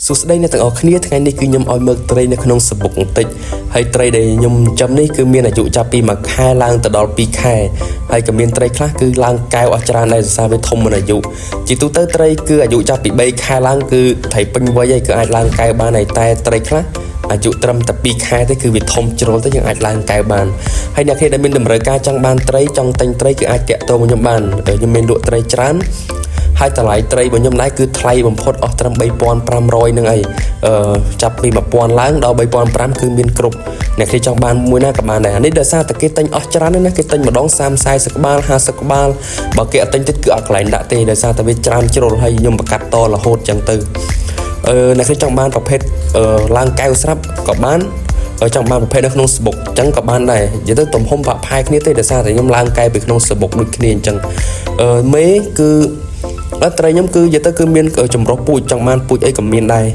សួស្តីអ្នកទាំងអស់គ្នាថ្ងៃនេះគឺខ្ញុំឲ្យមើលត្រីនៅក្នុងសំបុកបន្តិចហើយត្រីដែលខ្ញុំចិញ្ចឹមនេះគឺមានអាយុចាប់ពី1ខែឡើងទៅដល់2ខែហើយក៏មានត្រីខ្លះគឺឡើងកែវអស់ច្រើនដែរសរសើរវាធំមិនអាយុជាទូទៅត្រីគឺអាយុចាប់ពី3ខែឡើងគឺត្រីពេញវ័យហើយគឺអាចឡើងកែវបានហើយតែត្រីខ្លះអាយុត្រឹមតែ2ខែទេគឺវាធំជ្រុលទៅយើងអាចឡើងកែវបានហើយអ្នកគ្នាដែលមានតម្រូវការចង់បានត្រីចង់ទិញត្រីគឺអាចតាក់ទងមកខ្ញុំបានខ្ញុំមានលក់ត្រីច្រើន ហើយតម្លៃត្រីរបស់ខ្ញុំដែរគឺថ្លៃបំផុតអស់ត្រឹម3500នឹងអីអឺចាប់ពី1000ឡើងដល់3500គឺមានគ្រប់អ្នកគេចង់បានមួយណាក៏បានដែរអានេះដោយសារតែគេទិញអស់ច្រើនណាស់គេទិញម្ដង30 40ក្បាល50ក្បាលបើគេអត់ទិញទៀតគឺអត់កន្លែងដាក់ទេដោយសារតែវាច្រើនជ្រុលហើយខ្ញុំបង្កាត់តរហូតចឹងទៅអឺអ្នកគេចង់បានប្រភេទអឺឡើងកែវស្រាប់ក៏បានចង់បានប្រភេទនៅក្នុងស្បុកអញ្ចឹងក៏បានដែរនិយាយទៅទំហំបាក់ផែគ្នាទេដោយសារតែខ្ញុំឡើងកែវពីក្នុងស្បុកដូចគ្នាអញ្ចឹងអឺមេគឺអត់ត្រីខ្ញុំគឺនិយាយទៅគឺមានចម្រុះពូជចង់បានពូជអីក៏មានដែរ។